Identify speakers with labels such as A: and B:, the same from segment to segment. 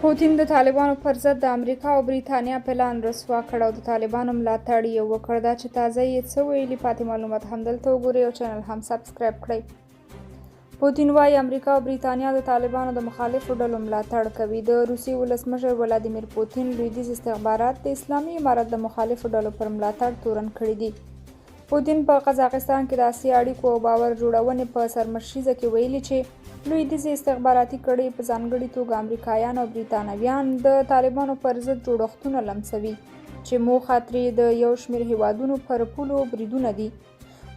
A: پوتین د طالبانو پر ضد د امریکا او بریتانیا پلان رسوا کړ او د طالبانو ملاتړ یې وکړ. دا چې تازه یې څه ویلي، پاتې معلومات همدلته وګورئ او چینل هم سبسکرایب کړئ. پوتین وايي، امریکا او بریتانیا د طالبانو د مخالفو ډلو ملاتړ کوي. د روسیې ولسمشر ولادیمیر پوتین لویدیځ استخبارات د اسلامي امارت د مخالفو ډلو پر ملاتړ تورن کړي دي. پوتین په قزاقستان کې د اسیا اړیکو او باور جوړونې په سرمشریزه کې ویلي چې لویدیځې استخباراتي کړۍ، په ځانګړي توګه امریکایان او بریتانویان، د طالبانو پر ضد جوړښتونه لمسوي چې موخه ترې د یو شمېر هیوادونو پر پولو بریدونه دي.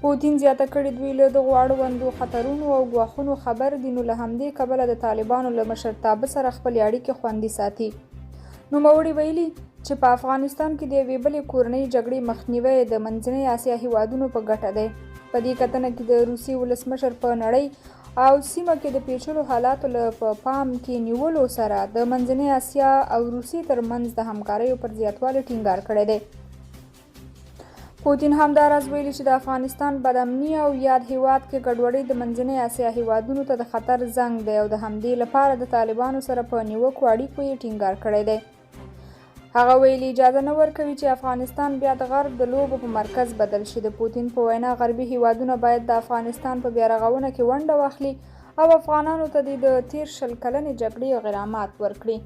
A: پوتین زیاته کړې، دوی له دغو اړوندو خطرونو او ګواښونو خبر دي، نو له همدې کبله د طالبانو له مشرتابه سره خپلې اړیکې خوندي ساتي. نوموړي ویلي چې په افغانستان کې د یوې بلې کورنۍ جګړې مخنیوی د منځنۍ اسیا هیوادونو په ګټه دی. په دې کتنه کې د روسیې ولسمشر په نړۍ او سیمه کې د پیچلو حالاتو له په پام کې نیولو سره د منځنۍ اسیا او روسیې ترمنځ د همکاریو پر زیاتوالي ټینګار کړی دی. پوتین همداراز ویلي چې د افغانستان بدامني او یاد هیواد کې ګډوډۍ د منځنۍ اسیا هیوادونو ته د خطر زنګ دی او د همدې لپاره د طالبانو سره په نیوکو اړیکو یې ټینګار کړی دی. هغه ویلي، اجازه نه ورکوي چې افغانستان بیا د غرب د لوبو په مرکز بدل شي. د پوتین په وینا، غربي هیوادونه باید د افغانستان په بیارغونه کې ونډه واخلي او افغانانو ته دې د تېر 20 کلنې جګړې غرامات ورکړي.